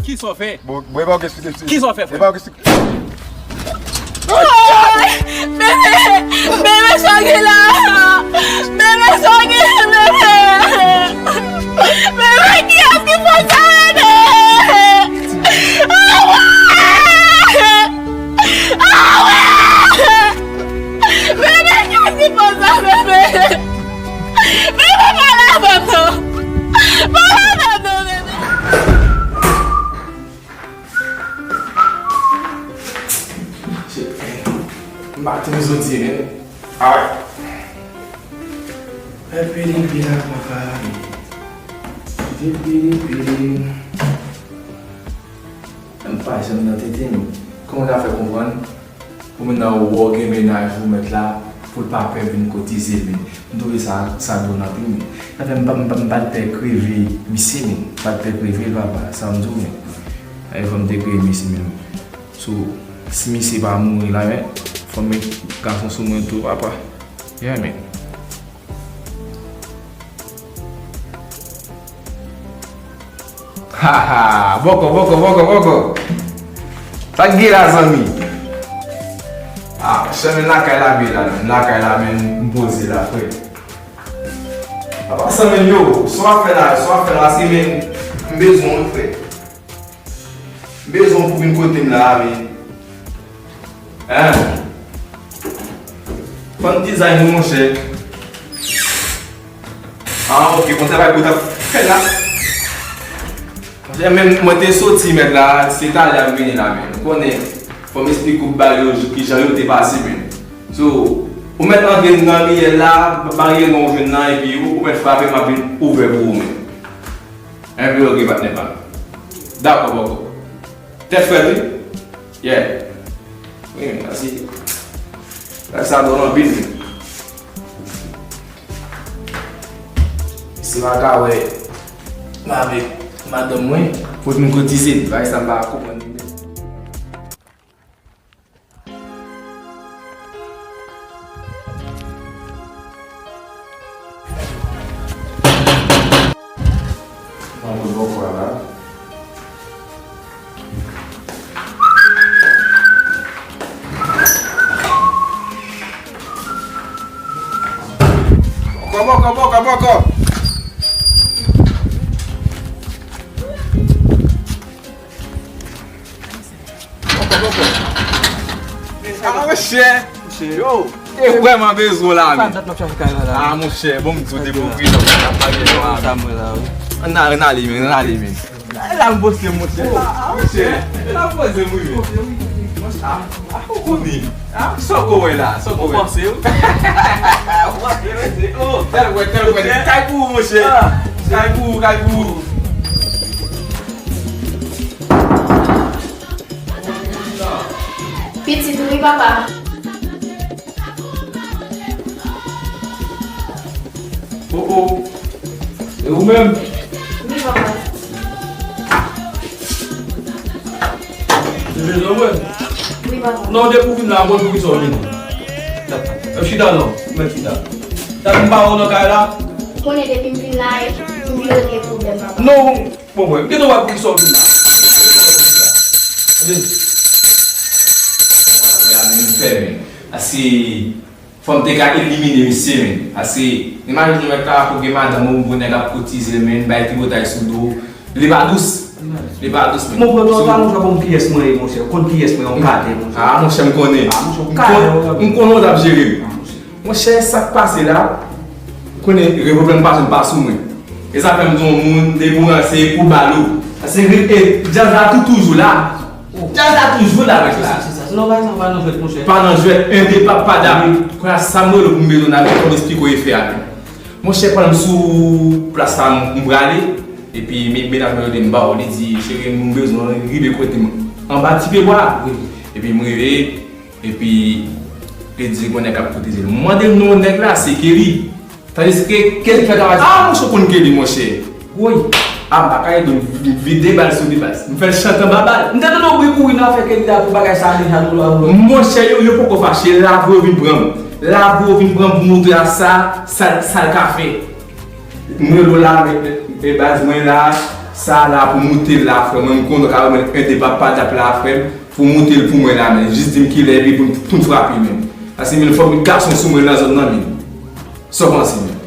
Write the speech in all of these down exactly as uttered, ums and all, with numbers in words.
Kisa w fè? Bon, bon, e pa w ki eksplike, eksplike. Kisa w fè, frè? E pa w ki eksplike. Bebe! Bebe, sa w gen la? Bebe, sa w gen, bebe? Bebe, kiyès ki fè sa, bebe? Awe! Awe! Bebe, kiyès ki fè sa, bebe? Bebe, pale avè m non. Pale avè m non, bebe. M pa t bezwen di, men. Ay. Epi depi la, papa. Depi, depi. M pa janm nan tete m. Kòman w ta fè konprann? Ou menm nan ou wè w gen mennaj ou mèt la, pou l pa pè vin kotize l, men. M twouve sa, sa dwòl anpil, men. Sa fè m pa, m pa, m pa t pè kreve misye, men. M pa t pè kreve l, papa. Sa m di w, men. E fò m te kreve misye, men. So, si misye pa mouri la, men, fò m met gason sou mwen tou, papa. Yeah, men. Haha, bòkò, bòkò, bòkò, bòkò. Sa k gen la, zanmi? Ah, monchè, men lakay la byen la, men lakay la, men m poze la, frè. Apa sa, men yo, sa w ap fè la, sa w ap fè la, se men m bezwen w, frè. M bezwen w pou vin kote m la, men. Hein? Fò n dizay nou, monchè. Ah, ok, konsa bagay pou t ap fè la. Monchè, men mwen te soti, mèt la, se talè m vini la, men. Ou konnen, fò m esplike w bagay yo, kijan yo te pase, men. So, ou mèt antre nan riyèl la, baryè nan ou jwenn nan, epi ou, ou mèt frape, m ap vin ouvè pou ou, men. Enpe, ok, patnè pa m. Dakò, bòkò. Tèt frèt, wi. Yeah. Wi, mèsi. Sa, sa dwòl anpil, wi. Si m pa ka wè m avèk madanm mwen, pou nou kotize, bagay sa m pa konprann li menm. Mwen bò kwa la. Bòkò, bòkò, bòkò, bòkò. Ah, monchè. Yo, te vrèman bezwen w la, men. Ah, monchè, bon, m di w te pou pri nan pale non, sa mwen la, wi. Ann ale, ann ale, men, ann ale, men. La, m poste, monchè. Ah, monchè, la, m poze, wi. Ah, ou konnen. Ah, sa w ko wè la, sa w ko wè. Ou panse, wi. Ou panse, wi. Oh, tèl wè, tèl wè. Kay pou ou, monchè. Kay pou ou, kay pou ou. Pitit, wi, papa. Oh, oh. E ou menm? Wi, papa. Se bezwen mwen? Wi, papa. Non, depi w vin la, mwen pou ki sa w vin. Chita non, mèt chita. Sa m pa wè w nan kay la? Ou konnen depi m vin la, m vin regle pwoblèm, papa. Non. Bon, mwen, m gentan wè poukisa w vin la. Tande. Sa m fè, men. Paske, fò m te ka elimine misye, men. Paske, imajine w mèt la pou gen madanm ou, pou nèg ap kotize l, men, bay tripotay sou do w. Li pa dous. Li pa dous, men. Mwen pran twa, twa, monchè, konn kiyès mwen ye, monchè. Konn kiyès mwen, yon katè, monchè. Ah, monchè, m konnen. Ah, monchè, yon katè. M konnen w t ap jere m. Ah, monchè. Monchè, sa k pase la, ou konnen, revòlvè m pa janm pa sou mwen. E sa fè m di yon moun, depi w ranse, pou bal ou. Paske, e, djaz la tou toujou la. Djaz la toujou la, mèt la. Se sa, se sa. Se nan bagay sa, pa nan jwèt, monchè. Pa nan jwèt, enpe pa, pa dam. Kounye a, sa m rele w pou m bezwen avèk kòm esplike w efè a menm. Monchè, pandan m sou plas la, m, m prale, epi me-, medam yo di m ba w, li di, cheri, m bezwen w rive kote m. Anba ti pye bwa a. Wi. Epi m rive, Epi, li di, gon nèg k ap kotize l. M mande l non nèg la, se Kelly. Tandiske Kelly fè travay sa. Ah, monchè, ou konn Kelly, monchè. Woy. Ah, m pa ka ede w, m vide bal sou li, baz. M fè l chante anba bal. M te tande yon bri kouri nan afè Kelly la pou bagay sa deja, nou la, nou la. Monchè, yo, yo poko fache. Lave yo vin pran m. Lave yo vin pran m pou montre a sa, sa, sa l ka fè. M rele w la, men, men, men baz mwen la, Sa la pou moute l la, frè mwen, m konnen w ka remèt en de papa dap la, frè m, pou moute l pou mwen la, men jis di m kilè epi pou n, pou n frape, men. Paske, men, fòk met gason sou mwen nan zòn nan, men. Sa w panse, men?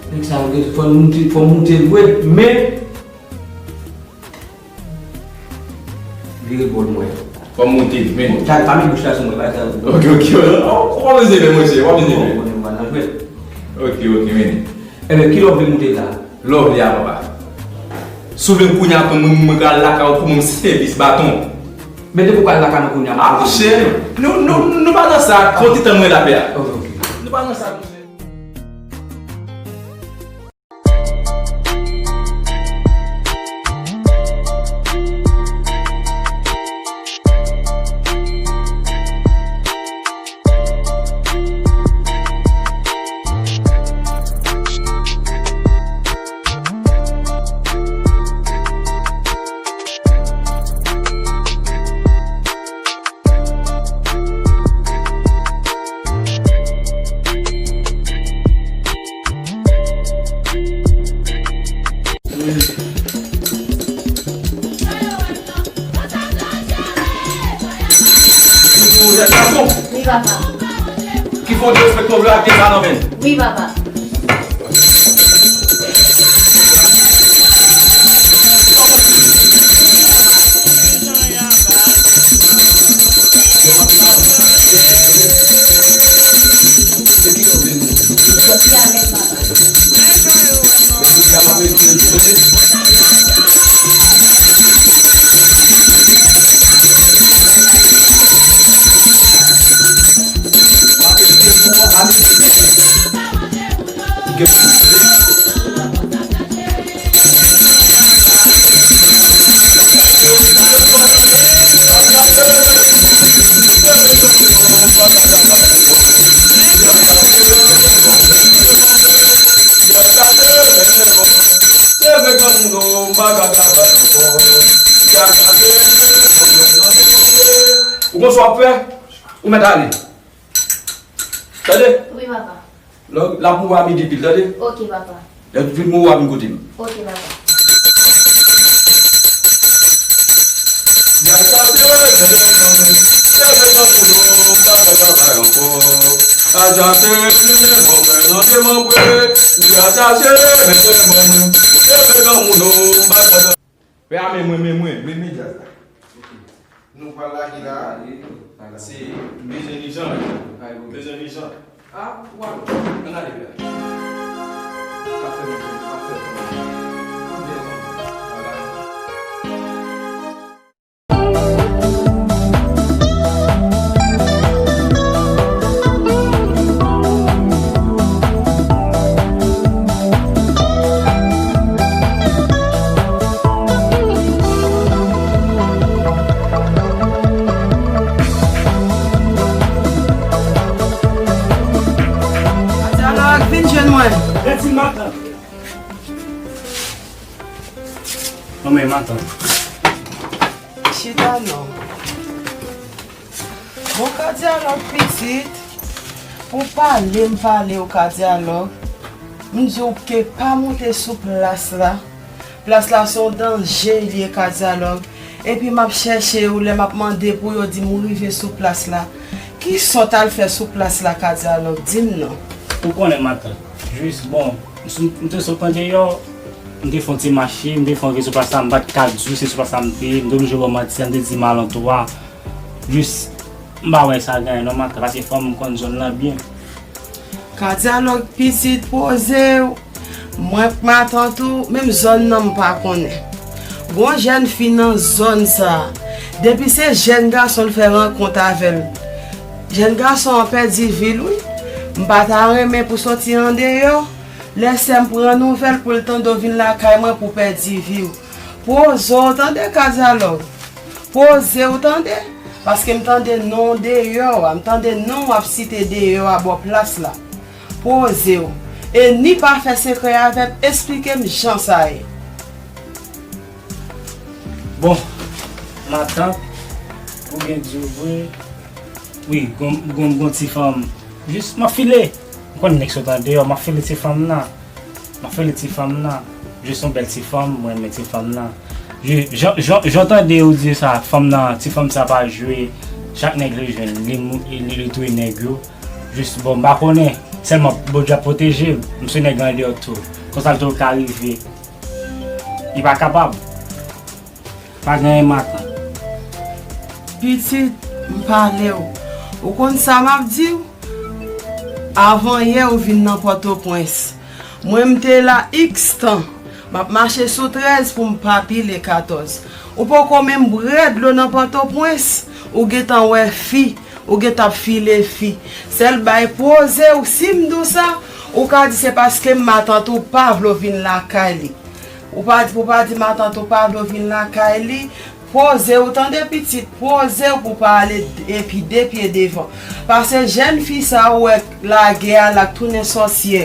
Nèg sa yo, fò n moute, fò n moute l vre, men vire bò l mwen. Fò m moute l, men. Bon, pa, pa met bouch la sou mwen, pa sa. Ok, ok, ok. W ap bezwen, men, monchè, w ap bezwen, men. Bon, bon, bon, nan jwèt. Ok, ok, men. Enben, kilè w vle moute l la? Lè w vle a, papa. Si w vle m kounye a tou, mwen, mwen ka al lakay ou pou mwen sèvis baton. Men depi w pral lakay mwen kounye a, mwen... Ah, monchè, nou, nou, nou pa nan sa, fò ti tan mwen lapè a. Ok, ok. Nou pa nan sa, monchè. Wi, papa. Ki fon de respekte w vle ak de sa nan men. Wi, papa. Ou konn sa w ap fè? Ou mèt ale. Tande? Wi, papa. Lè, l ap mouri a midi pil, tande? Ok, papa. Lè l fin mouri, w a vin kote m. Ok, papa. Pè a, men mwen, men mwen, men, men djaz la. Nou pral lage la. Se bezwen ni jan. Bezwen ni jan. Ah, w alò. Ann ale la. Pa fè mwen, pa fè mwen. Dyalòg, vin jwenn mwen. Rete matant. Non, men matant. Chita non. Bon, Kadyalòg pitit, pou pale m pale w, Kadyalòg, m di w ke pa monte sou plas la. Plas la se yon danje li ye, Kadyalòg. Epi m ap chèche w, lè m ap mande pou yo di m ou rive sou plas la. Kisa w t al fè sou plas la, Kadyalòg? Di m non. Ou konnen matant. Jis, bon, m sou, m te sot nan deyò, m te fè yon ti mache, m te fè yon gade sou plas la, m pa t ka di w se sou plas la m te ye, m te oblije ba w manti a, m te di m alantou a. Jis, m pa wè sa gen anyen non, matant, paske fanm m konn zòn nan byen. Kadyalòg pitit, poze w. Mwen k matant ou, menm zòn nan m pa konnen. Gon jèn fi nan zòn sa a. Depi se jèn gason l fè rankont avè l. Jèn gason an pèdi vi l wi. M pa ta renmen pou soti andeyò. Lè sè m pran nouvèl pou l tande w vin lakay mwen pou pèdi vi w. Poze w tande, Kadyalòg. Poze w tande. Paske m tande non w deyò a. M tande non w ap site deyò a bò plas la. Poze w. E ni pa fè sekrè avè m, esplike m jan sa ye. Bon, matant, ou byen di w vre. Wi, gon, gon, gon ti fanm. Jis, m ap file. M konn nèg sot andeyò, m ap file ti fanm nan. M ap file ti fanm nan. Jis yon bèl ti fanm, mwen renmen ti fanm nan. Jan w tande ou di sa, fanm nan, ti fanm sa pa jwe, chak nèg li jwenn, li, li, li touye nèg yo. Jis bon, m pa konnen, sèlman Bondye ap pwoteje m, m se nèg andeyò tou. Konsa l tou ka rive, li pa kapab. Pa gen matant. Pitit, m pale w. Ou konn sa m ap di w? Avan yè ou vin nan Pòtoprens. Mwen m te la iks tan. M ap mache sou trèz pou m pa pile katòz. Ou poko menm bwè dlo nan Pòtoprens. Ou gentan wè fi. Ou gentan ap file fi. Sèl bay poze w, si m di w sa, ou ka di se paske matant ou pa vle w vin lakay li. Ou pa, ou pa di matant ou pa vle w vin lakay li. Poze w tande pitit, poze w pou w pa ale epi de pye devan. Pase jèn fi sa ou wè lage a la k tounen sòsyè,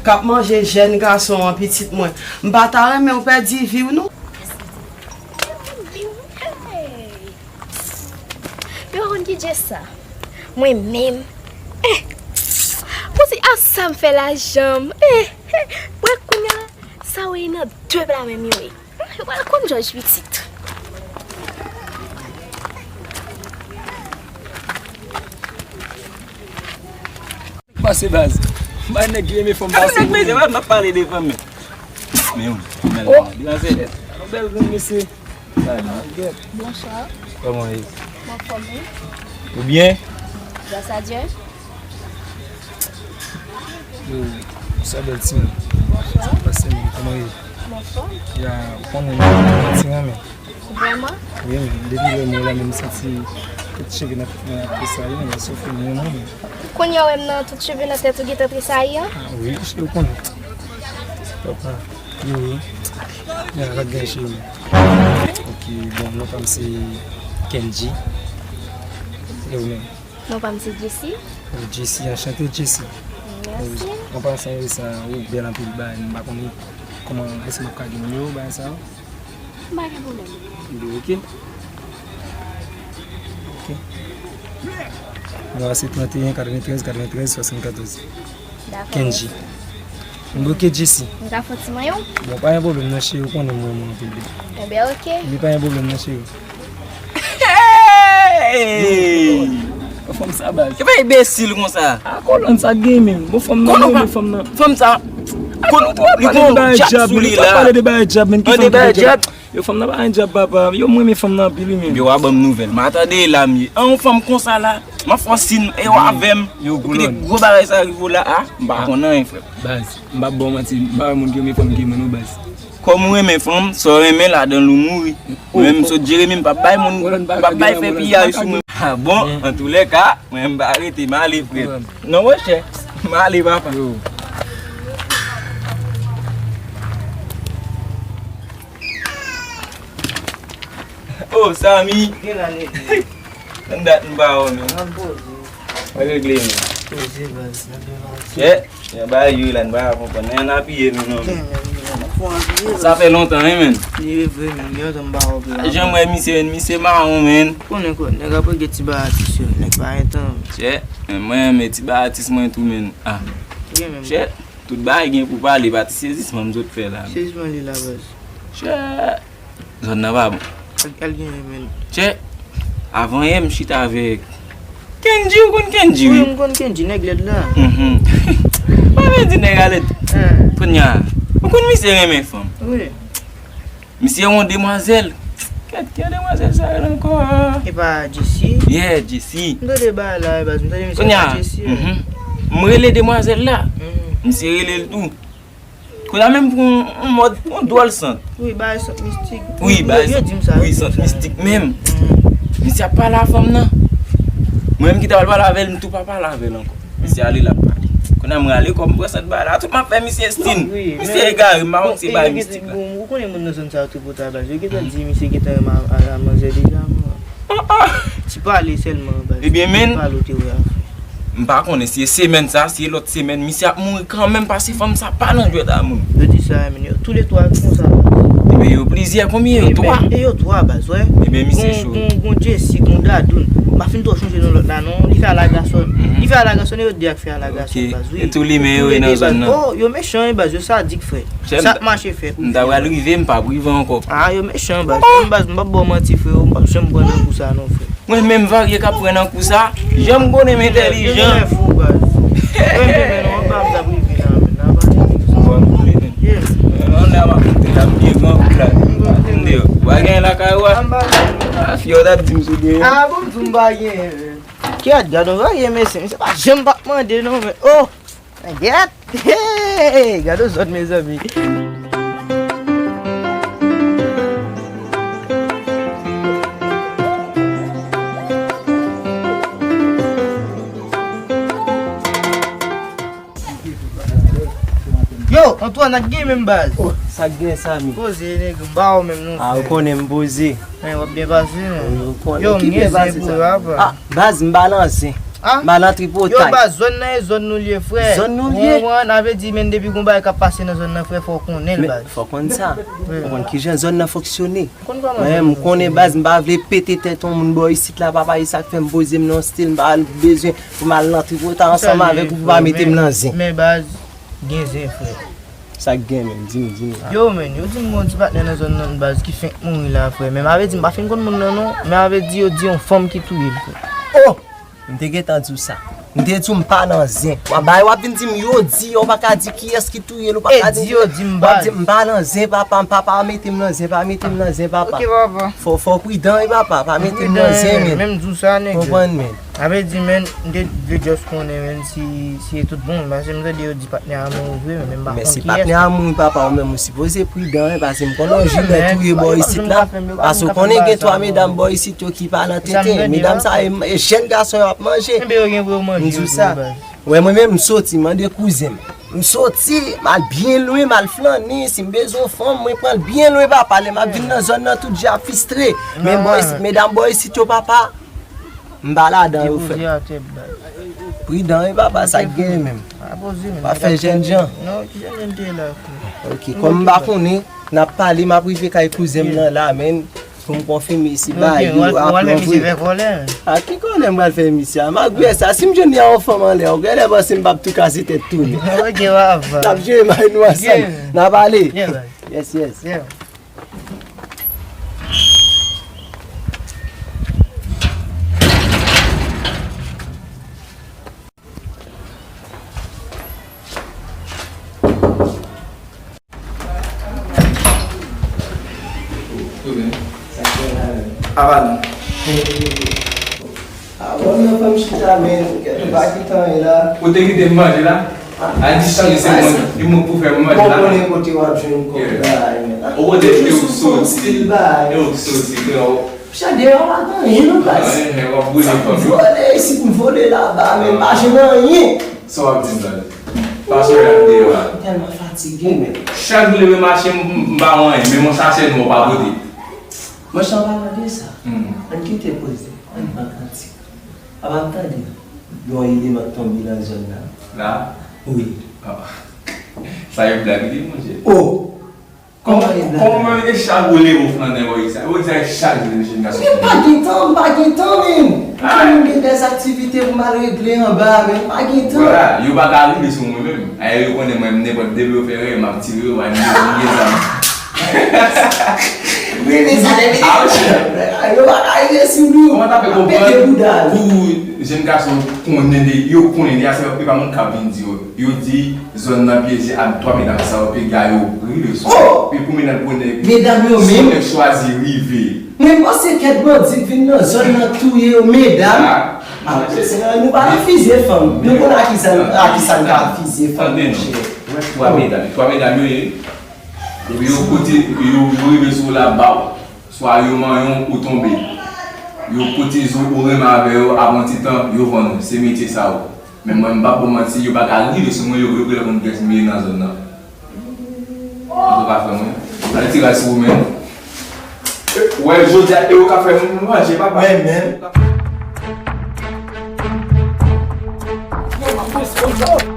k ap manje jèn gason an pitit mwen. M pa ta renmen w pèdi vi w non. Yo konn ki djès sa? Mwen menm. Eh! Pou se ap sa m fè lajan m. Eh! Mwen kounye a, sa w ye nan de pla menm yo ye. Yo pral konn jòj pitit. Pase baz. Bay nèg ki renmen fanm pase. Nèg mezye, m ap pale de fanm men. Men yon bèl grann mesye. Bonswa. Kòman w ye? Mwen anfòm wi. Ou byen? Gras a Dye. Yo, sa bèl timoun. Bonswa. Pase men, kòman w ye? Mwen anfòm. Ya, ou konnen mwen ti renmen. Vrèman? Wi men, depi lè m wè w la, men m santi tout cheve nan tèt mwen ap tresayi, men sou fè mwen mwen. Kounye a w wè m nan tout cheve nan tèt ou gentan tresayi an? Ah wi, cheri, ou konnen. Papa, wi, wi. Ya, pa t gen cheri. Ok, bon, non pa m se Kendji. E ou menm? Non pa m se Jessie. Oh, Jessie, anchante Jessie. Mèsi. An pasan, wi, sa, ou bèl anpil bagay, m pa konnen kòman, èske m ap ka gen nimewo w, bagay sa yo? M pa gen pwoblèm. Bon, ok. Ok. Nimewo a se trannteyen, katreventrèz, katreventrèz, swasannkatòz. Dakò. Kendji. M bloke Jessie. M ka fè ti manyen w? Bon, pa gen pwoblèm non, cheri, ou konnen mwen, mwen anpil, baby. Enben, ok. Li pa gen pwoblèm non, cheri. Hey! Fanm sa baz. E pa enbesil konsa. A kolòn sa gen menm. Bon, fanm nan, fanm nan. Fanm sa. Konnen ou twò pale de bagay djab, men ki fanm ki gen djab? Yo, fanm nan pa gen djab, papa. Yo, mwen renmen fanm nan anpil wi menm. Yo, wa ban m nouvèl. M a tande la m ye. An yon fanm konsa la, m ap fè w sin e w avè m. Yo, gwo bagay sa rive w la a, m pa konn anyen frè. Baz, m p ap ba w manti, m pa wè moun ki renmen fanm ki renmen non baz. Kòm ou renmen fanm, sa w renmen ladan l ou mouri. Mwen menm sot Jeremi, m p ap bay moun, m p ap bay fè piyay sou mwen. Ah bon, antoulèka, mwen m pa rete, m ale frè. Non monchè, m ale papa. Oh, Samy! Gen la nèg yo. Konn dat m pa wè w menm. An poze. Mwen regle menm. Poze baz, nan de mati. Chè, yon bagay yo la n pa konprann. Nan apiye nou non menm. Gen menm, gen menm. Fò apiye baz. Sa fè lontan wi menm. Li vre menm, gen lontan m pa wè w la. Jan m wè misye menm, misye mawon menm. Konnen kò, nèg ap rege ti bagay atis yo, nèg pa gen tan. Chè, men mwen renmen ti bagay atis mwen tou menm. Ah. Gen menm. Chè. Tout bagay gen pou pale, pa ti sezisman m sot fè la. Sezisman li la baz. Chè, zòn nan pa bon. Al, al genyen menm. Chè, avan yè m chita avèk Kendji, ou konn Kendji wi. Wi, m konn Kendji, nèg lèd la. Mhm. Mwen vin di nèg a lèd. Kounye a, ou konn misye renmen fanm. Wi. Misye yon demwazèl. Kèt, ki demwazèl sa rele ankò? E pa Jessie? Yeah, Jessie. M tande bagay la, baz, m tande misye pa Jessie. M rele demwazèl la. Misye rele l tou. Kounye a menm pou yon, yon mòd, yon dwòl sant. Wi, bagay sant mistik. Wi, bagay sant mistik menm. Misye ap pale a fanm nan. Mwen menm ki ta pral pale avè l, m tou pa pale avè l ankò. Misye ale l ap pale. Kounye a m rale kò m pran sant bagay la. Tout m ap fè misye estin. Misye egare, m pa konn se bagay mistik la. Ou konnen moun nan zòn sa yo tripotay baz. Yo gentan di misye gentan renmen a, a manzè deja. Ti pale sèlman baz. Ebyen men. Pale ou te wè a. M pa konnen si e semèn sa, si e lòt semèn, misye ap mouri kanmenm paske fanm sa pa nan jwèt a moun. Yo di sa, men yo toulètwa konsa, baz. Ebyen, yo plizyè, konbyen yo? Twa? E yo twa, baz, wè. Ebyen, misye cho. Gon, gon Jesse, gon Dadoun. M pa fin twò chonje non lòt la, non. Li fè alagasòn. Li fè alagasòn, e yo de a k fè alagasòn, baz, wi. E tou limen yo ye nan zòn nan. Oh, yo mechan, wi, baz, yo sadik, frè. Sa k mache fè pou m ta pral rive, m p ap rive ankò. Ah, yo mechan, baz. Menm baz, m p ap ba w manti, frè, m p ap janm pran nan kou sa, non, frè. Mwen menm varye k ap pran nan kou sa, jan m konnen m entèlijan. Yo gen fou, baz. Mwen menm, non, m p ap rive la, men, nan pa gen nèg sa. Bon, m konnen, men. Yeah. Nan, nan, m ap monte la, m byen gran kout la. Tande yo. Wa gen lakay ou a? Ah, fi yo t ap di m sou de. Ah, bon, m di w m pa gen. Kèt, gad on varye, mesye. Misye pa janm p ap mande, non, men. Oh! Gèt! Hey! Gade zòn, mezanmi. Yo, Antoine, ak gen menm baz. Oh, sa k gen, Samy? Poze, nèg, m ba w menm non, frè. Ah, ou konnen m poze. Men w ap byen pase, non. Yo, m gen zen pou yo, apa. Ah, baz, m pa nan zen. Ah? M pa nan tripotay. Yo, baz, zòn nan e zòn nou l ye, frè. Zòn nou l ye? Ou konprann? Sa vle di, men depi gon bagay k ap pase nan zòn nan, frè, fò w konnen l, baz. Fò w konn sa. Fò w konn kijan zòn nan fonksyone. Mwen, m konnen, baz, m pa vle pete tèt yon moun bò isit la, papa, e sa k fè m poze m nan yon stil, m pa bezwen pou m al nan tripotay ansanm avèk ou pou pa mete m nan zen. Men, baz, gen zen, frè. Sa k gen menm? Di m, di m. Yo, men, yo di m gon ti patnè nan zòn nan, baz, ki fenk mouri la, frè. Men m avè di m pa fin konn moun nan, non. Men avè di yo di yon fanm ki touye l, frè. Oh! M te gentan di w sa. M te di w m pa nan zen. W ap bay, w ap vin di m yo di, yo pa ka di kiyès ki touye l, ou pa ka di. E di yo di m, baz. W ap di m pa nan zen, papa, papa, pa mete m nan zen, pa mete m nan zen, papa. Ok, papa. Fò, fò w pridan, wi, papa, pa mete m nan zen, men. Menm di w sa, nèg. Konprann, men. Sa vle di, men, m te vle just konnen, men, si, si e tout bon, paske m tande yo di patnè a mouri vre, men m pa konn kiyès. Men si patnè a mouri, papa, ou menm ou sipoze pridan, wi, paske m konnen yon jilè touye bò isit la, paske ou konnen gen twa medam bò isit yo ki pa nan tenten, medam sa e, e jèn gason yo ap manje. Enben yo gen pou yo manje yo tou, baz. Wè, mwen menm, m soti, mande kouzen m. M soti, m al byen lwen, m al flannen, si m bezwen yon fanm, mwen pran l byen lwen, papa, lè m ap vin nan zòn nan, tout je ap fistre. Men bò isit, medam bò isit yo, papa. M pa ladan yo, frè. Depoze atè, baz. Pridan, wi, papa, sa k genyen menm. Pa poze, men. Pa fè jènjan. Non, ki jènjan te la, frè? Ok, kòm m pa konnen, n ap pale, m ap rive kay kouzen m nan la, men, pou m konfime si bagay yo ap love. A ki kòlè m pral fè misye a? M ap gwe sa, si m jwenn li a yon fanm anlè, ou genlè panse m p ap tou kase tèt tounen. Ok, papa. N ap jere may nou ansanm. N ap ale. Yes, yes. Ava non. A bon, nan fè m chita, men, kèt ou pa kite anyen la. Ou te kite m manje la? A di chanje se mwen, e mwen pou fè m manje la. Bon, konnen kote w ap jwenn kòb la, men. Ou pote e ou soti, e ou soti, frè. Chak deyò pa gen anyen non, baz. Anyen, men w ap boule fanm yo. Vole isit, m vole laba, men m pa jwenn anyen. Sa w ap di m, baz? Pastè ap deyò a. M tèlman fatige, men. Chak jou leve mache, m, m pa wè anyen, menm yon sachè nwa w pa pote. Mwen, sa w pa tande sa. Ann kite poze, ann pran kantik. Papa, m tande yon eleman k tonbe nan zòn nan. La? Wi. Ah. Sa yon blag li, monchè. Oh! Kòman, kòman e chak ou leve w flannen bò isit? Ou di sa e chak jou jèn gason. Men m pa gen tan, m pa gen tan, men. M gen dèz aktivite pou m al regle anba, men m pa gen tan. Vwala, yo pa ka rive sou mwen menm. Ayè, yo konnen mwen, m nenpòt de yo fè rèy, m ap tire yo, m gen zam. Rele sa, rele. Ah, monchè. Yo pa ka rive sou nou. Kòman ta fè konprann pou jèn gason konnen de, yo konnen de, a se pa moun k ap vin di yo. Yo di, zòn nan pyeje ak twa medam sa yo, piga yo rive sou. Oh! Epi pou medam pou nèg, medam yo menm, nèg chwazi rive. Mwen panse kèk bandi k vin nan zòn nan touye yo, medam. Ah, se, se, nou pa nan fizye fanm. Nou konn a kisa, a kisa n ka fizye fanm, monchè. Tande non. Twa medam, twa medam yo ye. Epi yo pote, yo, yo rive sou w la, ba w. Swa yo manyen w ou tonbe. Yo pote zo ou renmen avè yo, apre yon ti tan, yo vann ou. Se metye sa yo. Men mwen, m p ap ba w manti, yo pa ka rive sou mwen, yo, yo genlè konn kiyès m ye nan zòn nan. Antouka, frè mwen, ale ti ray sou ou menm. Wè, jodi a, e ou k ap fè moun manje, papa. Mwen menm. Oh,